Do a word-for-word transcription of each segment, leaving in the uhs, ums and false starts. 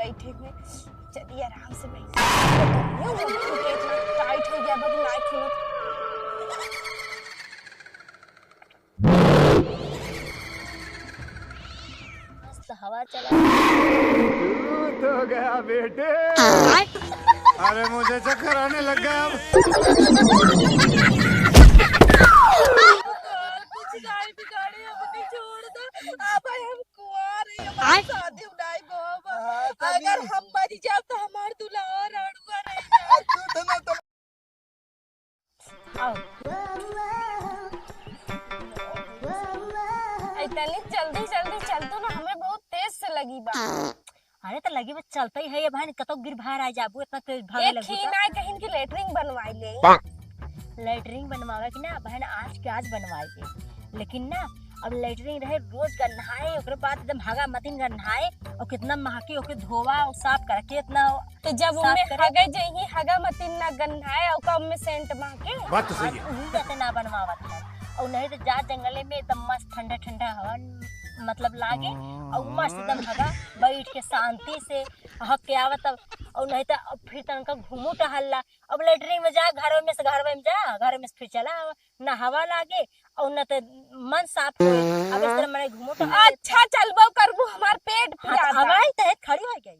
बैठे हुए। चलिए आराम से बैठिए। यूं बैठिए, इतना टाइट हो गया, बस ना खुलो। मस्त हवा चला। तू तो गया बेटे। अरे मुझे चक्कर आने लग गया अब। कुछ नहीं बिगाड़े, अब छोड़ दो। अब हम कुंवार है, हमारी शादी नहीं होगा। हाँ, तभी। अगर हम मर जाओ तो हमार दुल्हा और अड़ुआ रह जाए। तू तो ना तो आओ। ऐ तनी जल्दी जल्दी चल तू ना, हमें बहुत तेज से लगी बा। अरे तो लगी बा, चलते ही है ये बहन, कतौ गिर भार आ जाबू, इतना तेज भागे एक लगू ही तो। ना कहीं की लेटरिन बनवाई ले। लेटरिन बनवावे की ना बहन, आज के आज बनवाई ले, लेकिन ना अब लेटरिन रहे रोज गन्हाए, ओकरे बाद एकदम हगा मतिन गन्हाए, और कितना महकी ओके धोवा और साफ करके इतना तो जब साफ उनमें करे। हगे जइही, हगा मतिन ना गन्हाए, ओका उनमें सेंट महके। बात तो सही है। उही कहते ना बनवावत है। और नहीं तो जा जंगले में एकदम मस्त ठंडा ठंडा हवा, मतलब लागे, और मस्त एकदम हगा बैठ के शांति से हग के आवत। अब और नहीं तो अब फिर तनका घूमू टहल ला। अब लेटरिन में जा, घर में से घर में जा, घर में से फिर चला आवा, ना हवा लागे और ना तो मन साफ होए। अब इस तरह मने घूमू टहल। अच्छा, चलबो करबू, हमार पेट हाँ, तो पिराता। अब आई तो है, खड़ी हो गई।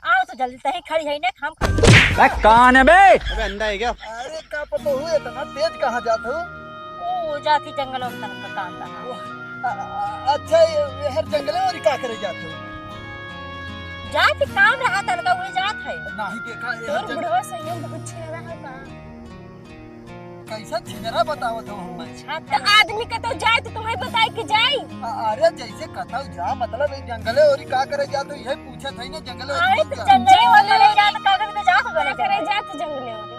आओ तो जल्दी, तही खड़ी है ना, हम खड़ी। बे, कौन है बे? अबे, अंधा है क्या? अरे, का पता हुए, इतना तेज कहाँ जात हो? ओ, जाती जंगल में तनका काम रहा। ओ, अ-, अ-, अच्छा, ये, ये हर जंगले और का करे जात हो? जाती काम रहा तनका, वही जात है। नहीं देखा, ये तोर हर जंग- बुढ़वा सही में बहुत छेड़ा है का? कैसा छिनरा बतावत हो हम? अच्छा, तो आदमी के तो जाए तो तुम्हें बताए कि जाई। अ-, अरे जैसे कतौ जा, मतलब ये जंगले ओरी का करे जा, तो यही पूछत है ना, जंगले ओरी अरे कौन तो जा? जंगले ओरी करे जा, तो का करे जा, तो का करे जा, तो जंगले ओरी।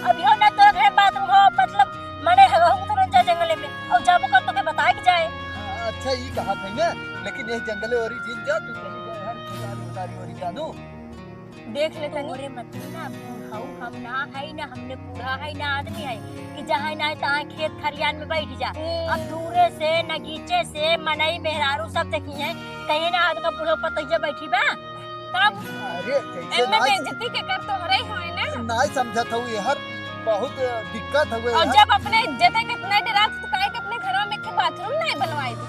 अब यो ना तोर घर बाथरूम हो, मतलब मने हम तो रंजा जंगले में, और जाबो कर तो के बताए कि जाए। अ-, अच्छा, ई कहा था ना, लेकिन ये जंगले ओरी जिन जा, तू चली जा, हर खेतारी उतारी ओरी जा दू। देख ले तनी। तोरे मतलब ना, बुढ़ऊ हम ना है ना, हमने बूढ़ा है ना आदमी है कि जहाँ ना तहाँ खेत खरियान में बैठ जा। हम्म। अब दूरे से, नगीचे से, मनई मेहरारू सब देखी है, कहीं ना आदमी का बुढ़ऊ पतैया बैठी बा। तब अरे, कैसे एमे ना बेइज्जती के कर तोहरे ही होए ना। ना समझत हूँ ये हर बहुत दिक्कत हुए और है। जब अपने इज्जत के इतना डरात तो काहे के अपने घरवा में के बाथरूम नहीं बनवाई दी?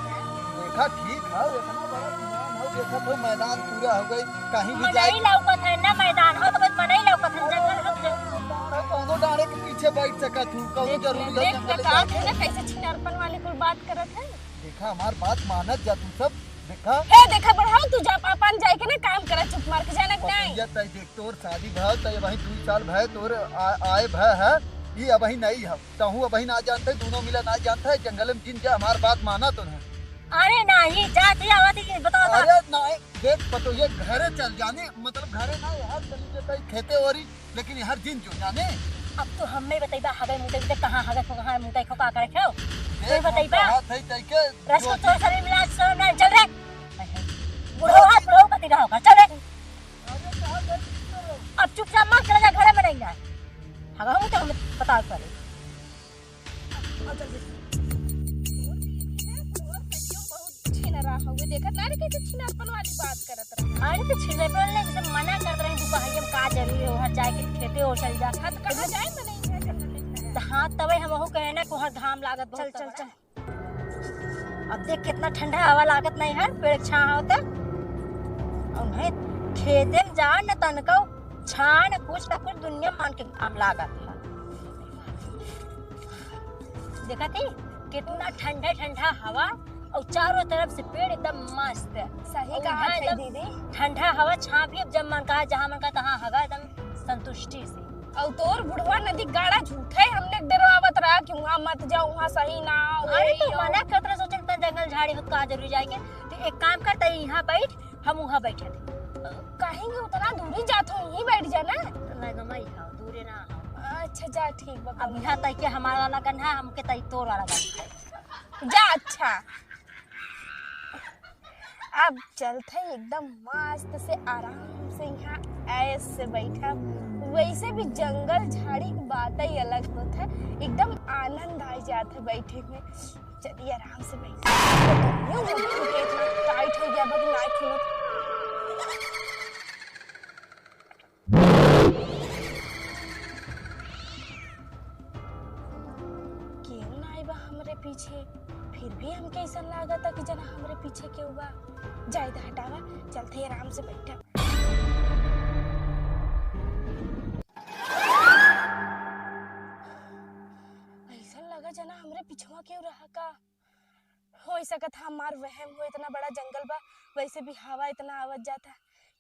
देखा ठीक है, इतना बड़ा दीवान हो, देखा तो मैदान पूरा हो गई, कहीं भी जाए मनई लौकत है ना, मैदान हो तो बस मनई लौकत है, जंगल हो तो। कौनो डांडे के पीछे बैठ सकत हूँ, कौनो देख, जरूरी है देख, जंगल का जाए के? ना कैसे छिनारपन वाली कुल बात करत है। देखा हमार बात मानत जा तू सब, देखा। हे देखा बढ़ाओ, तू जा अपन जाए के ना काम करा, चुप मार के जाना कि नहीं? पतैया तय देख तोर शादी भय, तय अबही दुई साल भय तोर आ-, आए भय है, ई अबही नहीं है। तहूँ अबही ना जानते, दोनों मिला ना जानते, जंगल में जिन जा, हमार बात माना तो ना। अरे नाही, जात ही आवत ही, बताओ तो। अरे नाही, देख पतोहिया घरे चल जाने, मतलब घरे ना, यहाँ चली जाता है खेते ओरी, लेकिन यहाँ जिन जो जाने। अब तो हमें बतैबा, हगे मुतै के कहाँ हगे खो, कहाँ मुतै खो, का करे खो? तू देख, हम बतैबा। कहा थे तै के रस को जो तोर शरीर में लाज शरम ना, चल रे। बुढ़ो हाथ बुढ़ो पति रहो, चल रे। अरे कहाँ गलती करो? अब चुपचाप मत चला जा, घरे में नहीं ना। हगा हम तो हमें पता करे। छिनरा हवे, देखत ना रे कैसे छिनारपन वाली बात करत रहे। अरे तो छिनारपन वाले जैसे मना करत रहे, दुपहरिया में का जरूरी है, वहाँ जाके खेते और चल जा। हाँ, तो कहाँ जाए मने इहाँ जंगल में? तो हाँ, तबे हम ओहू कहे ना कि वहाँ घाम लागत बहुत चल, चल, बड़ा। चल। अब देख कितना ठंडा हवा लागत नहीं है, पेड़ छाँव होता। और नहीं खेते में जा न तनको छाँव न कुछ न कुछ दुनिया मान के घाम लागत है। देखत ही कितना ठंडा ठंडा हवा और चारों तरफ से पेड़ एकदम मस्त। सही और कहा यहाँ है एकदम दीदी। ठंडा हवा छाँव भी अब जब मन कहा जहाँ मन कहा तहाँ हवा एकदम संतुष्टि से। और तोर बुढ़वा नदी गाड़ा झूठे हमने डरावत रहा कि वहाँ मत जाओ, वहाँ सही ना हो, अरे तो मना करत रहा, सोचे इतना जंगल झाड़ी हो, का जरूरी जाएंगे? तो एक काम कर, तई यहाँ बैठ, हम वहाँ बैठे थे। कहीं कि उतना दूरी जात हो, यहीं बैठ जा ना। तो मैं गमई खाओ, दूरे ना हो। अच्छा जा, ठीक बा। अब यहाँ तई के हमारा वाला गन्हा, हमके तई तोर वाला गन्हा। जा, अच्छा। अब चलत है एकदम मस्त से आराम से यहाँ ऐश से बैठब। वैसे भी जंगल झाड़ी की बात ही अलग होत है, एकदम आनंद आ जात है बैठे में। चलिए आराम से बैठे। यूं बैठे इतना टाइट हो गया, बस ना खुलत। पीछे, फिर भी हमके ऐसा लागता कि जना हमरे पीछे केहू बा। जाए दे, हटावा, चलते ही आराम से बैठा। ऐसा लगा जना हमरे पिछवा केहू रहा का। हो सकत है हमार वहम हो, इतना बड़ा जंगल बा, वैसे भी हवा इतना आवत जाता।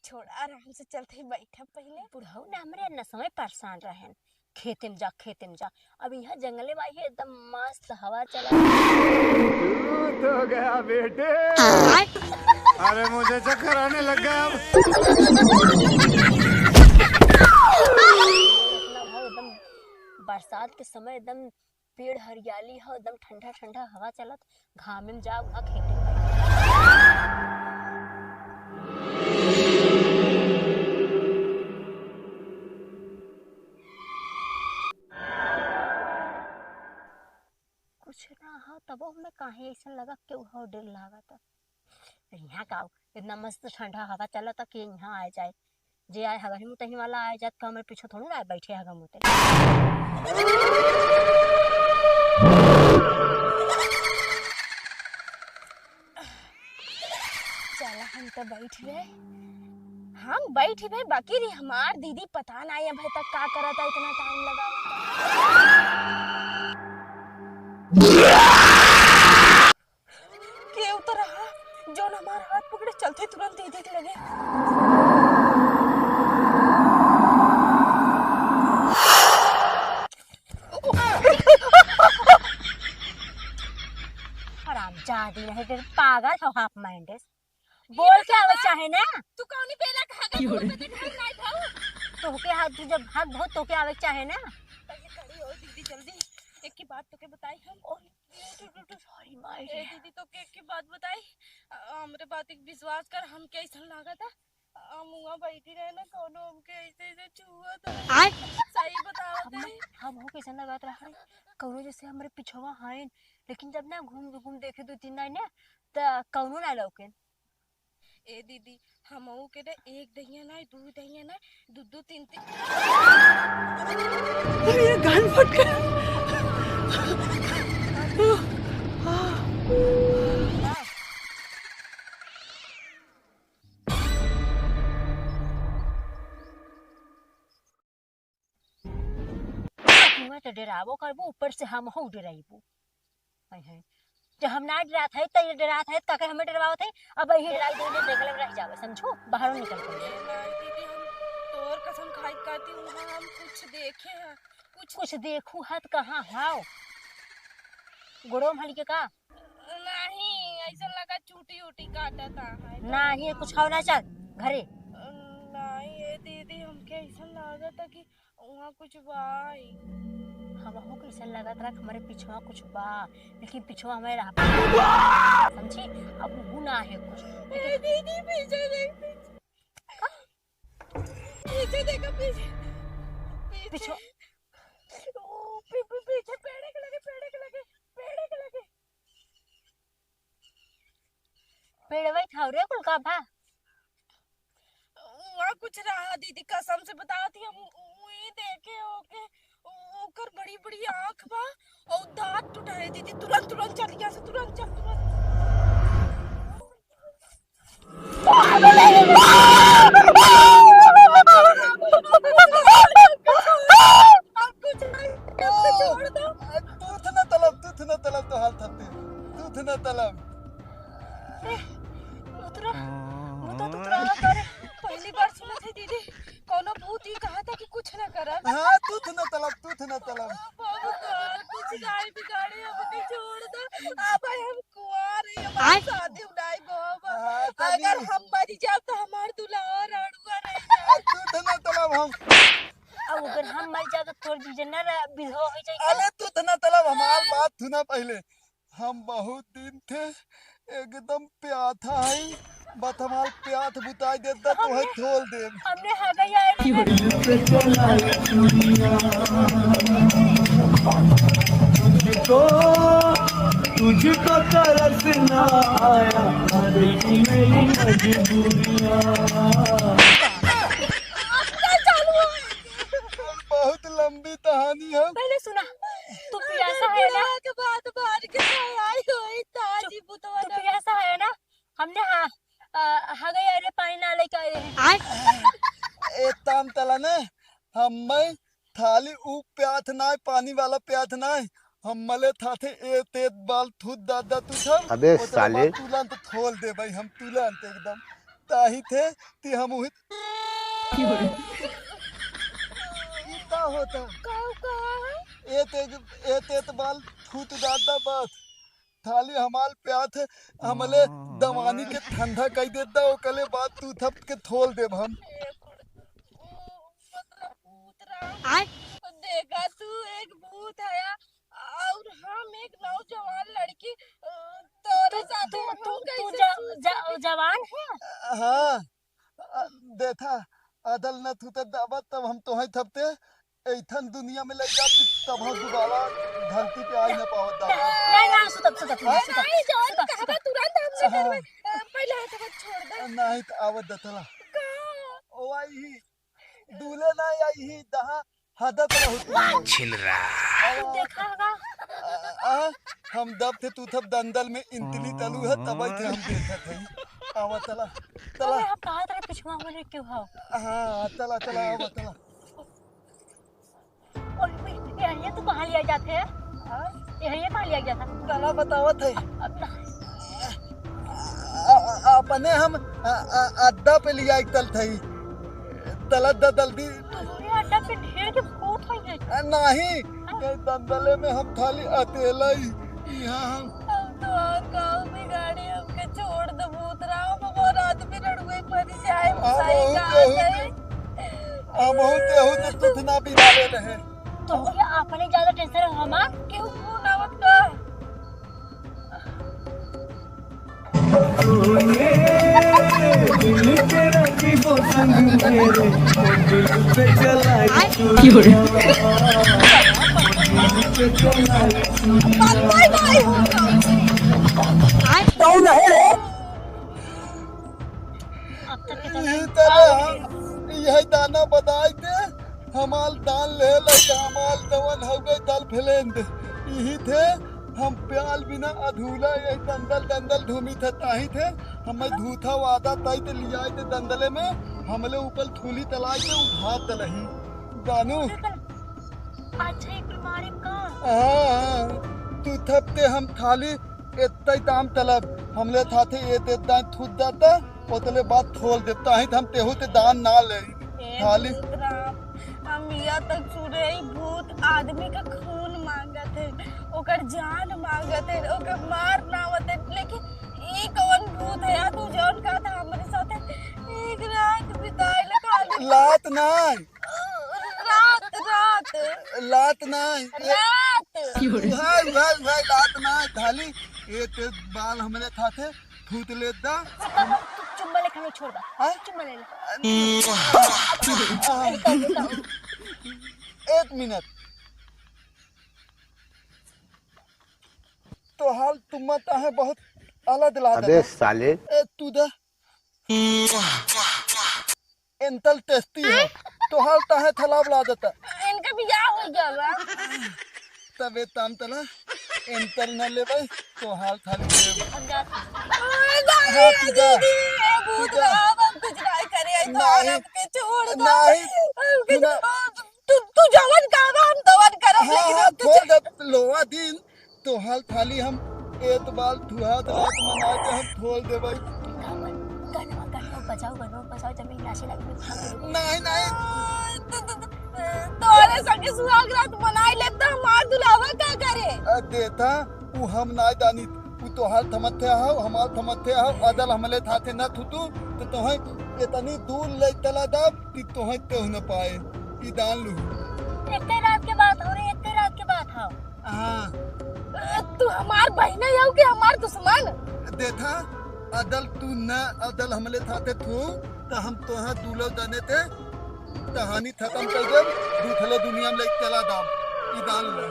छोड़ा, आराम से चलते ही बैठा पहले। बुढ़ऊ ना हमरे नसवे परेशान रहन, खेते में जा, खेते में जा। अब यहाँ जंगले में आई है, एकदम मस्त हवा चला। तू तो गया बेटे। अरे मुझे चक्कर आने लग गया अब। एकदम बरसात के समय एकदम पेड़ हरियाली हो, एकदम ठंडा ठंडा हवा चलत, घामे में जाओ, आ खेते में बैठ। कुछ ना हो, तबो हमें काहे ऐसा लगा कि वह डर लागत। यहाँ का इतना मस्त ठंडा हवा चलत कि यहाँ आ जाए, जे आए हगही मुतही वाला आए जात का हमरे पीछे थोड़ी ना बैठे हगा मुते। चला हम तो बैठ गए, हम बैठ गए, बाकी रे हमार दीदी पता नहीं अबे तक का करत है, इतना टाइम लगा। केहू तो रहा, जौन हमार हाथ पकड़े चलते तुरंत दीदी के लगे। हरामजादी नहीं, तेरे पागल हो, half minded। बोल के आवे चाहे ना। तू कौनी बेला के हगत मुंह पे देखाई नाई भाऊ। तोहके हाथ, तू जब हग हो, तोहके आवे चाहे ना। पहले खड़ी हो दीदी, जल्दी। एक की बात तोके बताई हम। उठ, उठ, उठ, उठ। Sorry, माई ए रे। दीदी, तोके एक की बात बताई। अ, हमरे बात एक विश्वास कर, हमके ऐसन लागत है, हम वहाँ बैठी रहे ना, कौनो हमके ऐसे, ऐसे छुआ था। आय? सही बतावत हम, है। हम हो कैसन लागत रहा रे? कौनो जैसे हमरे पिछवा हाइन, लेकिन जब ना घूम, घूम देखे दो तीन दाई ना, त कौनो ना लौके। ए दीदी, हमहू के ना एक दहिया ना, दू दहिया ना, दू दू तीन तीन। अरे, ये गाल फट गया। हुआँ तो डेराबो करबो, ऊपर से हमहू डेराइबो। हाय, हाय। जब हम ना डेरात है, तो ये डेरात है, तो काहे हमें डेरावत है? अब यही डेराई दे, दे, जंगल में रह जावे, समझो? बाहरों निकल के। ए माई दीदी, हम तोर कसम खाई कहती हूँ, हम कुछ देखे हैं, कुछ कुछ देखू है तो कहाँ हाव? गोड़ो में हली के का? नहीं, ऐसा लगा चूटी उटी काटता है। नहीं, कुछ हो ना, चल घरे। नहीं, ये दीदी, हमके ऐसा लागत है कि वहाँ कुछ बा। हमहू के ऐसा लागत रहा कि हमरे पिछवा कुछ बा, लेकिन पिछवा हमें रहा। समझी? अब वो ना है कुछ। ए दीदी, पीछे देख, पीछे। पीछे देखो, पीछे। पीछे। पीछे। ओ, पी-, पी-, पीछे पेड़े के लगे, पेड़े के लगे, पेड़े के लगे। पेड़वे था रे, कुल का भा? वहाँ कुछ रहा दीदी, कसम से बतावत ही, हम वही देखे होके, ओकर बड़ी बड़ी आँख बा और दाँत टूटा है दीदी। तुरंत, तुरंत चल, यहाँ से तुरंत चल, तुरंत। अब कुछ नहीं, अब तो छोड़ दो। तूथ न तलब, तूथ न तलब, तो हाल थते, तूथ न तलब। ए, उतरा, वो तो उतरा, अरे, पहली बार सुनत है दीदी, कौनो भूत ही कहा था कि कुछ न करब। हाँ, तूथ न तलब, तूथ न तलब। बाबू, कुछ नहीं बिगाड़े, अब के छोड़ दो। अब हम कुआर है, हमारी आय। शादी उड़ाई बाबा। हाँ, तभी। अगर हम मर जाब तो हमार दुल्हा और अड़ुआ रह जाए। आ, तूथ न तलब हम। अब अगर हम मर जाब तो तोर जीजा ना रह, विधवा हो जाए। अरे तूथ न तलब, हमार बात सुना पहले। हम बहुत दिन थे एकदम प्याथा है, बस हमार प्याथ बुताई देता तो है खोल दे। हमने हगई आए तुझको, तुझको तरसना आया, हर मेरी मजबूरियां। बहुत लंबी कहानी है। पहले सुना, तू पियासा है ना? के बाद मार के हम तला ने, हम्मे थाली ऊ प्याथ नाय, पानी वाला प्याथ नाय, हमले थाथे ए तेत बाल थूत दादा तू सब, अबे ओतरे साले। बाद तुरंत थोल दे भाई, हम तुरंत एकदम। ताही थे, ती हम उहित। ई का होता? का, का? ए तेत, ए तेत बाल थूत दादा बस। थाली हमाल प्याथ, हमले दवानी के ठंडा कई देता, ओकले बाद तू थप के थोल देब हम। आय? देखा, तू एक भूत हया और हम एक नौजवान लड़की, अ, तोरे तू, साथे तू, हम तू, कैसे तू जा, सूझ जा, सके? जवान है? हाँ, अ, देखा, अदल न थूते दाबा, तब हम तोहे थपते, ऐथन दुनिया में लग जाती, तब हम दोबारा धरती पे आई न पावत दादा। नहीं, नहीं, सुतब, सुतब, हाँ? सुतब, नहीं, जवान सुतब, कहबा सुतब। तुरंत हमसे हाँ। करबे, अ, पहले हाथ मत छोड़ दे। नहीं, तो आवत दतला। का? ओ आई ही। दूल्हे ना आई ही, दहा हदत रहत। छिनरा। आ, देखा होगा। आ, आ, हम दब थे तू थब दंदल में इंतली तलू है, तब थे हम देखत हई। आवा तला, तला। अरे, हम कहा तला पिछुआ होने क्यों हो? हाँ, तला, तला, आवा तला। ओए, ओए, यार, ये तू कहाँ लिया जाते हैं? हाँ? ये, ये कहाँ लिया गया था? तला बतावत है। अब ना। आ, आ, अपने हम, आ, आ, अड्डा पे लिया एक तल थई। तला द-, दलदी। तोहरे अड्डा पे ढेर के भूत होइए। आ, नाही। हाँ। ये दंदले में हम खाली अकेला ही। यहाँ हम हम तो और गाँव में गाड़ी हमके छोड़ दे भूत राम, हमार आदमी रड़ुए मर जाए, हम सही बहुत कहा बहुत है। हम बहुत बहुत तुथना बिना ले रहे। तो क्या अपने ज्यादा टेंशन है हमार? क्यों फोन आवत का? यही तरह हम, यही दाना बताई दे, हमाल दान ले ले, हमाल दवन हो गए दल फैलेंद। यही थे हम प्याल बिना अधूरा, यही दंदल दंदल ढूमी थे, ताही थे हमें धूथा वादा तई ते लियाई ते दंदले में, हमले ऊपर थूली तलाई ते उभार तलही। जानू? अच्छा, एक बीमारी का? हाँ, हाँ। तू थपते हम थाली एत्तई ताम तलब, हमले थाथे एत एत दाएं थूत जाता, ओतले बाद थोल देता ही, हम तेहू ते दान ना ले। ए खाली भूत राम, हम इया तक सुने ही भूत आदमी का खून मांगत है, ओकर जान मांगत है, ओकर मार नावत है, लेकिन ई कौन भूत है यार, तू जौन कहा था हमरे साथे एक रात बिताए ले खाली। लात ना। रात, रात। लात ना। रात। उहाय, उहाय, उहाय, लात ना, थाली। ए ते बाल हमरे थाथे थूत ले दा। तू चुम्मा ले खाने छोड़ दा। हाँ? चुम्मा ले ले। एक मिनट। तो हाल तुम्मा ताहे बहुत अलग लागत अबे है। साले। ए, तू दा। एंतल टेस्टी है। तो हाल ताहे थलाब लागत है। इनका बियाह हो गया बा। तबे ताम तला एंतल न लेबै, तो हाल थाली लेबै। हम जाते हैं। ओए, हाँ, तू जा। दीदी, ए भूत तू जा। राम, हम कुछ नहीं करे, आई तो नहीं। हमके छोड़ दो। नहीं। हमके सुना। छोड़ दो। तू, तू जवन कहबा हम तवन करब, हाँ, लेकिन हाँ, हमके छोड़ दे, लोहा दिन, तोहार थाली हम एत बाल थुहात रात मना के हम थोल देबै। गनवा, गनवा बजाओ, गनवा बजाओ, जमीन नाचे लगी, भाग गई। नहीं, नहीं। तू, तू, तू, तोहरे संगे सुहाग रात मनाई लेब, त हमार दुल्हवा का करे? अ, देता, उ हम नाय दानी, उ तोहार थमथे हव, हमार थमथे हव, अदल हमले थाथे न थुतू, त तोहे एतनी दूर ले चला दब, कि तोहे तेहू न पाए। ई दान लू। एके रात के बात हो रे, एके रात के बात हो। हाँ। अ, तू हमार बहिन हउ कि हमार दुश्मन? देखा, अदल तू न, अदल हमले थाते थू, त हम तोहा दूलो दने ते, कहानी खत्म कर देब, दूसरे दुनिया में लेके चला दाम। ई दान ले।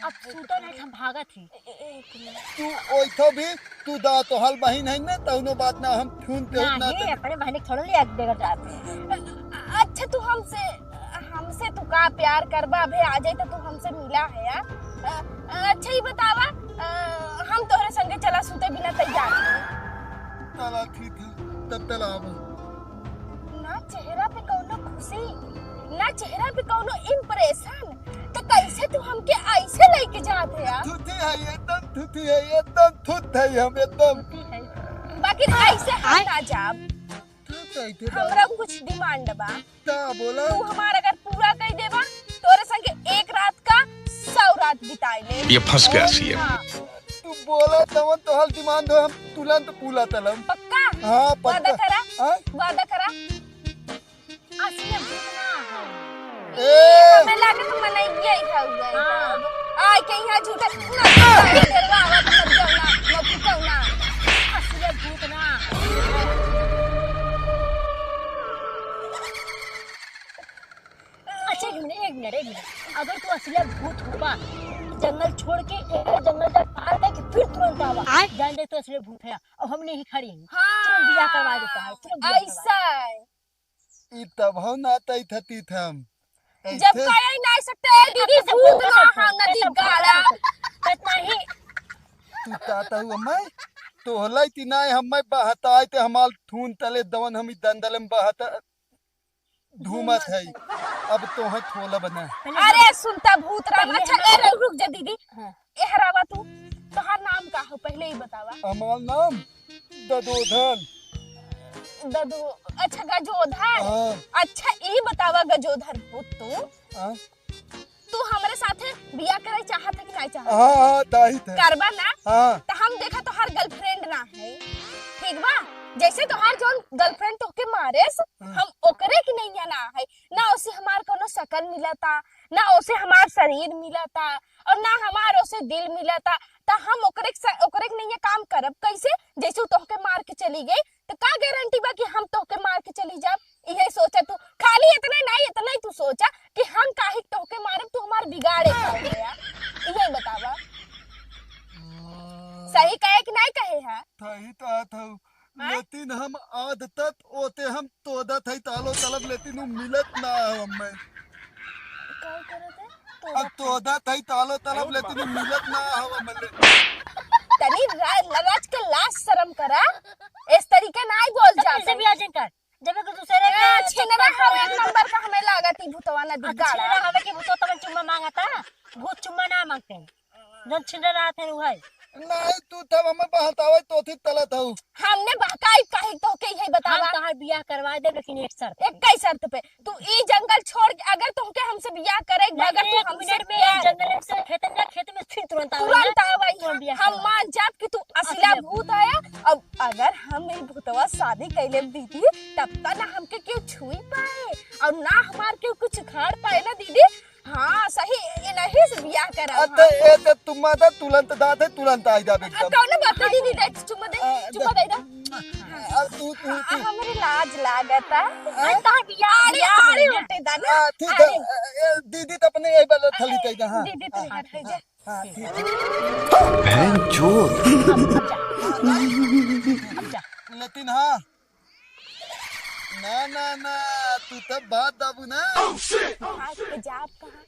अब सूतो नहीं, हम भागत ही। तू ओइठो भी, तू दा तोहल बहिन है ना, तौनो बात ना, हम खून के उतना नहीं, ते- अपने बहिन के थोड़ा लिया के देगा जाते। अच्छा, तू हमसे, हमसे तू का प्यार करबा? अबे आ जाए तो तू हमसे मिला है यार। अ, अच्छा, ये बतावा, अ, हम तोहरे संगे चला सूते बिना तैयार हैं। चला ठीक है, तब चला आवा। ना चेहरा पे कौनो चेहरा पे कौनो impression, तो कैसे तू हमके ऐसे लेके जात है यार? थुथी है, एकदम थुथी है, एकदम थुथ है हम, एकदम। बाकी ऐसे हम ना जाब। तू कैसे जाब? हमरा कुछ demand बा। का बोला? तू हमार अगर पूरा कइ देबा, तोरे संगे एक रात का सौ रात बिताई ले। ये फंस गया सीएम। हाँ। तू बोला तवन तोहर demand हो, हम तुरंत पूरा तलब। पक्का? हाँ, पक्का। वादा करा? हाँ? वादा करा? असली भूत ना हो। ए! हमें लागत मनइया ही खाऊ गए। हाँ। आय के यहाँ झूठा ना, ना, डेरवा आवा तो मर जाओ ना, ना फूको ना। असली भूत ना हो। अच्छा, एक मिनट, एक मिनट, एक मिनट। अगर तू असली भूत होबा, जंगल छोड़ के एक जंगल तक पार करके फिर तुरंत आवा। आय? जान दे तू असली भूत है, और हम नहीं खड़ी हैं। हाँ। तुरंत बियाह करवा देता है, तुरंत बियाह करवा। ऐसा है। ई तब हम ना तई थती थम। जब ऐसे कहे ना सकते, ए दीदी, भूत ना हम नदी गाड़ा। इतना ही। तू ताता हूँ अम्मा, तोहलाई ती ना हम्मा बहताई ते हमाल थून तले दवन हम ई दंदल में बहता धूमत है। अब तोहे थोला बना। अरे सुनता भूत राम, अच्छा, ए, रुक जा दीदी। हाँ। ए हरावा तू, तोहार नाम का हो, पहले ही बतावा। हमार नाम ददोधन। ददो-, अच्छा, गजोधर। हाँ। अच्छा, ई बतावा गजोधर भूत तू, हाँ। तू हमरे साथे बियाह करे चाहत है कि नहीं चाहत? हाँ, हाँ, ताही थे। करबा ना? हाँ। तो हम देखा तोहार girlfriend ना है, ठीक बा? जैसे तोहार जौन girlfriend तोहके मारेस, हाँ। हम ओकरे की नैया ना है, ना ओसे हमार कोनो शकल मिलता, ना ओसे हमार शरीर मिलता, और ना हमार ओसे दिल मिलता, त हम ओकरे के सा-, ओकरे के नैया काम करब कैसे? जैसे उ तोहके मार के चली गई, त का गारंटी बा कि हम तोहके मार के चली जाब? इहे सोचा तू, खाली इतने नहीं, इतना ही तू सोचा कि हम काहे के तोहके मारब, तू हमार बिगाड़े खाए गया। इहे बतावा, सही कहे कि नहीं कहे है? सही तो था। हाँ? लेकिन हम आद तक ओते हम तोदत है तालो तलब, लेकिन उ मिलत ना हो हमें। का करत है? अब तोदत है तालो तलब, लेकिन उ मिलत ना हो हमें। तनी रा-, लराज के लाज शरम करा, इस तरीके ना ही बोल तो जाता। कैसे भी आ जाए कर? जब एक दूसरे ए, का छिनरा चक्कर हवे में एक नंबर का हमें लागत ई भूतवा नदी अच्छा, गाड़ा। छिनरा हवे कि भूतवा तवन चुम्मा मांगता? भूत चुम्मा ना मांगते हैं। जौन छिनरा रहत है, उ है। नहीं, तू तब हमें बहकावे तो थी तलत हऊ। हमने बहकाई काहे तोहके, यही बतावा। हम तोहार बियाह करवा देब, लेकिन एक शर्त पे। एक ही शर्त पे। तू ई जंगल छोड़ के, अगर तोहके हमसे बियाह करे के बा, नहीं, अगर तू एक हमसे मिनट में प्यार जंगल से खेत में, खेत में फिर तुरंत आवे तुरंत ना, आवे। तुरंत बियाह हम करवा। मान जाब कि तू असला असली भूत है। अब अगर हम ई भूतवा शादी कैले दीदी, तब त ना हमके केहू छुई पाए और ना हमार केहू कुछ उखाड़ पाए ना दीदी। हाँ, सही, इनही से बियाह करब अ, हम। त, ए, त, तुम्मा दा तुरंत दात है, तुरंत आई जाबे अ, एकदम। कौनो बात नहीं, दीदी, दे, चुम्मा दे, अ, चुम्मा दे। दे, दे। अ, तू, तू, हाँ, तू। हमरे लाज लागता। अ? अरे, तोहार बियाह, अरे, बियाह अरे, नहीं है। हटे दा ना। अ, ठीक है, अरे। अ, ए, दीदी त अपने यही वाला थली कही दा, हाँ। दीदी, तू हाँ, हट जा। हाँ, ठीक है। बहन चोद। अब जा। अब जा। लेकिन हाँ, ना, ना, ना, तू तब बात दाबू ना। आज के जाब कहाँ?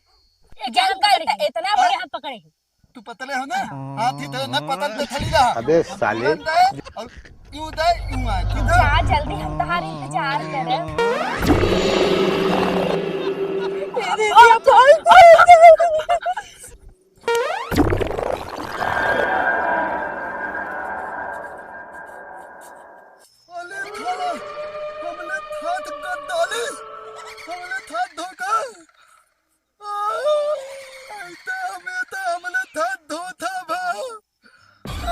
ए, जंगल त इतना बड़ा। अरे, हम पकड़े हैं। तू पतले हो ना? हाँ, ठीक है, ना पतल पे खड़ी रहा। अबे साले। तुरंत आए और यूं दे, यूं आए, ठीक है? जा जल्दी, हम तुम्हारे इंतजार कर रहे हैं। अले थाला, हमले थात गद्दाली, हमले थात धोखा। आ, ऐ त हमें त हमले थात धोथा भा।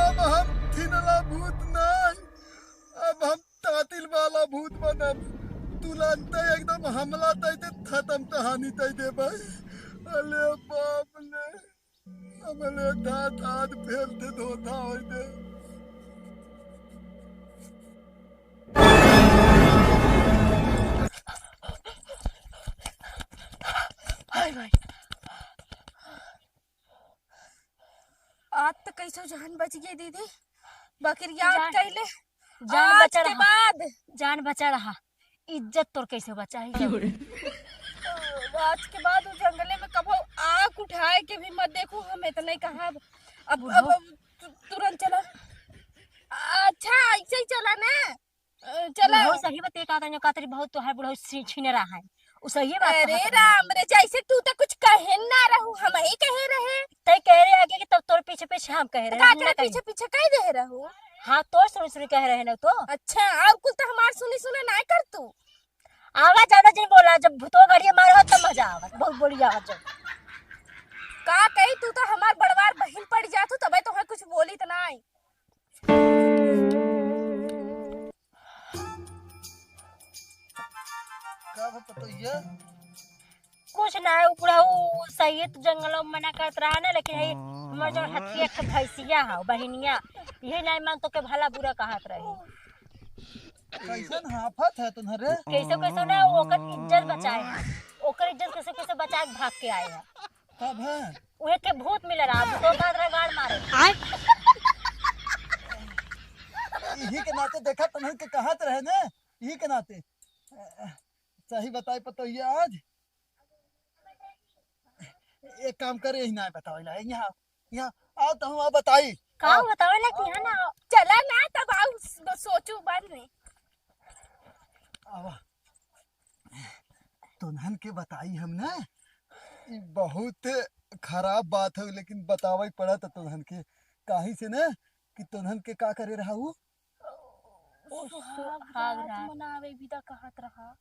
अब हम थिनला भूत नाय, अब हम तातिल वाला भूत बनब। तुरंत एकदम हमला तै दे, खत्म कहानी तै दे भाई। अले बाप ले। हमले दांत हाथ फेर दे धोता होई दे। हाय भाई। आज त कैसो जान बच गई दीदी, बाकिर याद जान, कैले जान आज बचा के रहा। बाद जान बचा रहा। इज्जत तोर कैसे बचाई? की हो रे? आज के बाद उ जंगले में कबो आँख उठाए के भी मत देखू, हम इतना ही कहा। अब, अब, बुढ़ऊ। अब तु-, तुरंत चला। अच्छा, ऐसे ही चला ना। अ, चला। बुढ़ऊ सही बते का तनी कातरी बहुत तोहार बुढ़ऊ छी-, छीने रहा है। उ सही बात अरे कहत रहे। राम रे, जैसे तू तो कुछ कहे ना रहू, हम ही कहे रहे। तै कहे रहे आगे कि तब तोर पीछे पीछे हम कहे तो रहे, का हम ना करे कहे। पीछे पीछे कह दे रहू? हाँ, तोर सुनी सुनी कहे रहे ना तो। अच्छा, और कुल तो हमार सुनी सुनी ना कर तू। आवाज ज्यादा जिन बोला, जब भूतो गाड़िया मारे हो तब मजा आवा, बहुत बोली आवाज जब। का कही, तू तो हमार बड़वार बहिन पड़ जात हो, तबे तो है कुछ बोली तो ना आई। का बा पतोहिया? कुछ ना है, उ बुढ़ऊ सही है, तू जंगलों में मना करत रहा ना, लेकिन है हमार जौन हथिया के भैंसिया है, बहिनिया, यही नहीं मान तो के भला बुरा कहत रही। कैसन हाफत है तुम्हारे? कैसे कैसे ना ओकर इज्जत बचाए है, ओकर इज्जत कैसे कैसे बचा के भाग के आए है। तब है। उहे के भूत मिले रहा, भूतो का तरह गाड़ मारे। आय। यही के नाते देखा तुम्हें के कहत रहे ने, यही के नाते। सही बताई पतोहिया आज। एक काम करे, यही ना बतावे ला, यहाँ, यहाँ आओ तो हम बताई। का आओ। बतावे ला कि है ना? चला ना तब आओ स-, सोचू बाद में। आवा। तोन्हन के बताई हम ना, ई बहुत खराब बात है, लेकिन बतावे पड़ा था तोन्हन के। काहे से ना कि तोन्हन के का करे रहा उ? ओ, सुहाग सुहाग रात रात। मनावे विदा कहत रहा।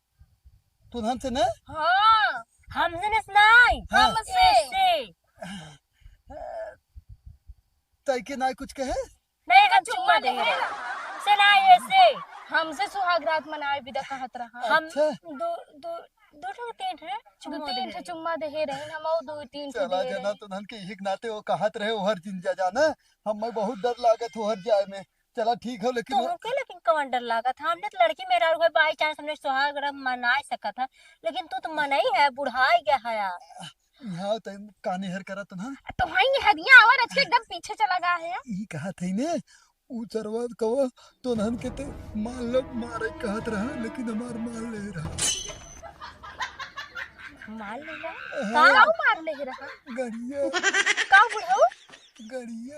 तोन्हन से ना? हाँ। हमसे ना सुनाई। हाँ। हमसे। ऐसे। तई के ना कुछ कहे? नहीं, हम चुम्मा दे रहे। से ना, ऐसे। हमसे सुहाग रात मनावे विदा कहत रहा। हम अच्छा। दो, दो, दो ठो, तीन ठो दो चुम्मा तीन दे ठो रहे। चुम्मा दे रहे, हम और दो तीन ठो चला दे जना रहे। तो धन के एक नाते वो कहत रहे, ओहर जिन जा जाना, हमें बहुत डर लागत ओहर जाए में। चला ठीक हो, लेकिन तो वो ओके, लेकिन कौन डर लागत है? हमने तो लड़की मेहरारू है, by chance हमने सुहाग रात मना सकत है, लेकिन तू तो मना ही है, बुढ़ाई गया है यार। यहाँ तो काने हर करत ना। तो वहीं हरिया आवा रच के एकदम पीछे चला गया है। ई कहा थे ने, ऊ चरवा कवा तो नहन के ते मार ले, मारे कहत रहा, लेकिन हमार मार ले रहा। मार ले रहा? हाँ। का मार ले रहा? गड़िया। का बुढ़ऊ? गड़िया।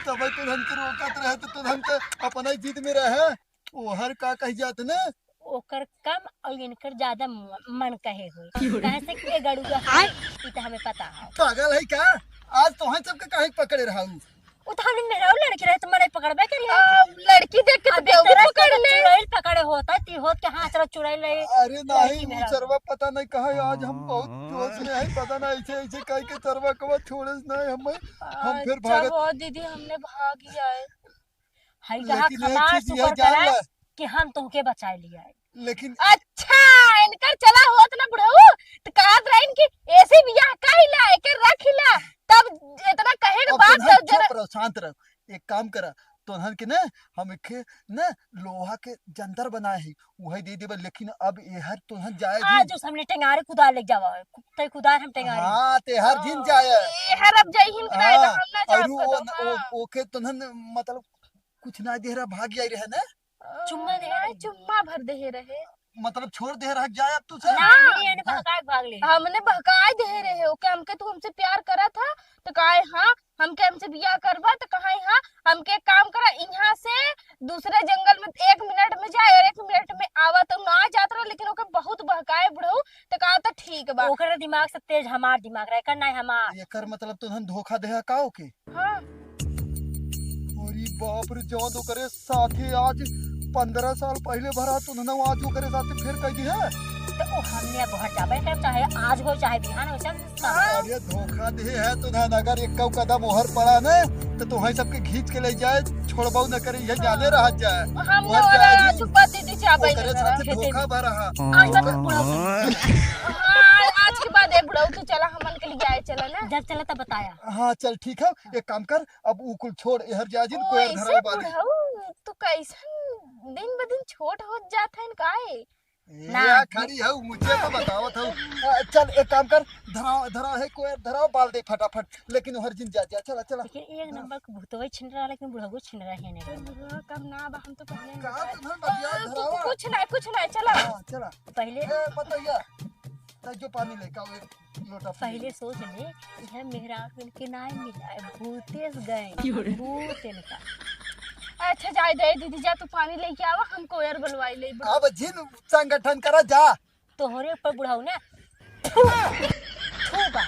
तब तो नहन के रोकत रहे, तो नहन तो अपना ही जिद में रहे। ओहर का कह जात ना? ओकर कम और इनकर ज्यादा म-, मन कहे होई। काहे से कि ये गड़ुआ है, आय। ई तो हमें पता है। पागल है का? आज तोहन सबके काहे पकड़े रहा उ? उ तो हमने मेहरारू लड़की रहे, तो मने पकड़बे करी। आ, लड़की देख के तो अब बेवकूफ तरह से पकड़ ले। चुड़ैल पकड़े होता, ती होत के हाथ रह चुड़ैल रहे। अरे नहीं, लड़की उ मेहरारू। चरवा पता नहीं कहाँ है, आज हम बहुत जोश में है, पता नहीं ऐसे, ऐसे कह के चरवा कवा छोड़े नहीं हमें, हम फिर अच्छा भागत। हो दीदी, हमने भाग ही आए। हई कहा लेकिन एक खलास चीज ये ओकर जान करा ले। कि हम तोहके बचाए लिया है। लेकिन अच्छा, इनकर चला होत ना बुढ़ऊ, त कहत रहिन कि ऐसे बियाह कहिला, एके रखिला, तब इतना कहे के अब बाद सुन, सब चुप जरा रहो, शांत रहो। एक काम करा, तोहन के ना हम एक ना लोहा के जंतर बनाए है, वही दे देबे, लेकिन अब एहर तोहन जाए आज दिन। जो सामने टेंगारे कुदार ले जावा, तै कुदार हम टेंगारे। हाँ, तेहर दिन जाए। एहर अब जइहिन कि ना, हाँ, हम ना और जाब वो, कदम, वो, हाँ। ओके तोहन मतलब कुछ ना दे रहा, भाग जाई रहे ना। चुम्मा दे नहीं, रहे। चुम्मा भर दे रहे। मतलब छोड़ दे रहा, जाए अब तू से। ना, नहीं, इन्हें हाँ। बहकाए के भाग ले। हमने बहकाए दे रहे, ओके हमके तू हमसे प्यार करा था, तो कहे हाँ, हमके हमसे बियाह करबा, तो कहे हाँ, हमके एक काम करा, यहाँ से दूसरे जंगल में एक मिनट में जाए और एक मिनट में आवा, तो ना जात रहा, लेकिन ओके बहुत बहकाए बुढ़ऊ, तो कहा तो ठीक बा। ओकर दिमाग से तेज हमार दिमाग रहे, कर नहीं हमार। एकर मतलब तो हम धोखा दे का ओके? हाँ। अरे बाप रे, जौन ओकरे साथे आज पन्द्रह साल पहिले भरा, तो ना आज ओकरे साथे फिर कह दी है। तो वो हमने अब घर जाबे कर, चाहे आज हो, चाहे बिहान हो, सब काम। अरे धोखा दे है तो ना, अगर एक कदम ओहर पड़ा ना, तो तोहई सबके घींच के ले जाए, छोड़बऊ न करे, ये जाने रह जाए। हम ओहर ना जाए वाला जी, छुपा दीदी चाबे ओकरे नहीं साथे करा। धोखा भरा है। आज तक बुढ़ऊ। हाँ, आज के बाद ए बुढ़ऊ, तू चला हमन के लिए आए, चला ना। जब चला तब बताया। हाँ, चल ठीक है, एक काम कर, अब ऊ कुल छोड़, एहर जा जिन, ओ, कोई ऐसे धराव वाली। बुढ़ऊ, तू कैसन दिन ब दिन छोट होत जात है, काहे? ए, ना। या खड़ी है, मुझे तो बतावत है। आ, चल, एक काम कर, धराव, धराव है, कोई धराव, बाल दे फटाफट, लेकिन ओहर जिन जा, जा, चला, चला। लेकिन एक नंबर के भूतवे छिन रहा, लेकिन बुढ़ऊ छिन रहा है नहीं। ए, बुढ़ऊ कम ना बा, हम तो पहले का बताए। तुम बतिया आ, धरावा? कुछ ना, कुछ ना, चला। हाँ, चला। पहले ए, पतैया, तै जो पानी लेके आओ, एक लोटा पी। पहले सोच ले, यह मेहरारू इनके नाय मिला है, भूतेस गए, क्यों रे? भूत इनका। अच्छा जाए दे दीदी, जा तू पानी लेके आवा, हम कोयर बुलवाई ले बुढ़ऊ। अब जिन संगठन करा जा। तोहरे ऊपर बुढ़ऊ ना। थू, थू बा।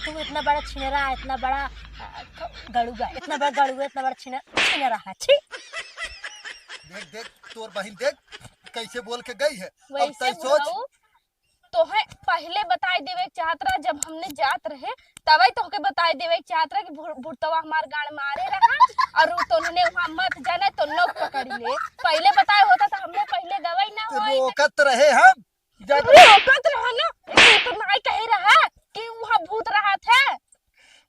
तू इतना बड़ा छिनरा, इतना बड़ा, अ, गड़ुआ, इतना बड़ा गड़ुआ, इतना बड़ा छिन-, छिनरा है, छी। देख, देख, तोर बहिन देख, कैसे बोल के गई है। अब वैसे तै सोच। बुढ़ऊ, तोहे पहिले बताई देवे के चाहत रहा, जब हमने जात रहे, तबै तोहके बताई देवे के चाहत रहा कि भुर-, भुरतवा हमार गाड़ मारे रहा, और उ तोहने वहाँ मत जाना, तो नोक पकड़ ले। पहिले बताए होता तो हमने पहिले गवई ना होई। रोकत रहे हम, जब रोकत रहा ना, तो नाई कहे रहा कि वहाँ भूत रहत है।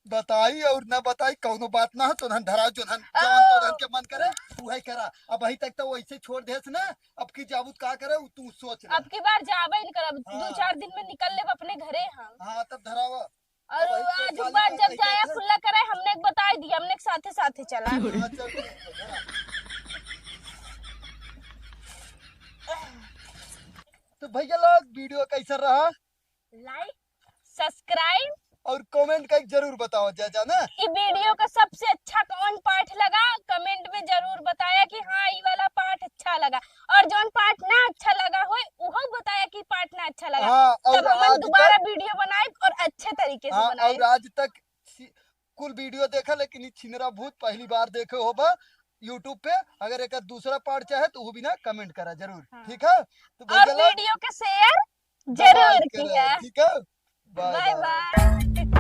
बताई और ना बताई, कौनो बात ना हो, तोहन धराओ, जोहन, जवन तोहन के मन करे, उहे करा। अब अभी तक तो वैसे छोड़ देस ना, अब की जाबू त का करे, उ तू सोच ले। अब की बार जाबे न करब, हाँ। दो चार दिन में निकल लेब अपने घरे हम। हाँ, तब धरावा। और अब अभी तो आज खाली बाद कर जब रह जाया जाते। खुला करे, हमने के बताई दिया, हमने के साथे साथे चला। हाँ, चल, ठीक है, धरा। तो भैया लोग, video कैसा रहा? Like, subscribe और comment कइके जरूर बताओ जा, जा ना। ई video का सबसे अच्छा कौन part लगा, comment में जरूर बताया कि हाँ, ई वाला part अच्छा लगा। और जौन part ना अच्छा लगा होए, उहो बताया कि part ना अच्छा लगा। हाँ, और तब हम आज दोबारा तक video बनाए और अच्छे तरीके से हाँ, बनाए। और आज तक सी-, कुल video देखा, लेकिन ई छिनरा भूत पहली बार देखे होबा YouTube पे। अगर एक दूसरा part चाहे तो वो भी ना comment करा जरूर, हाँ। ठीक है? तो और भैया लोग, video के share जरूर किया। ठीक है, bye bye।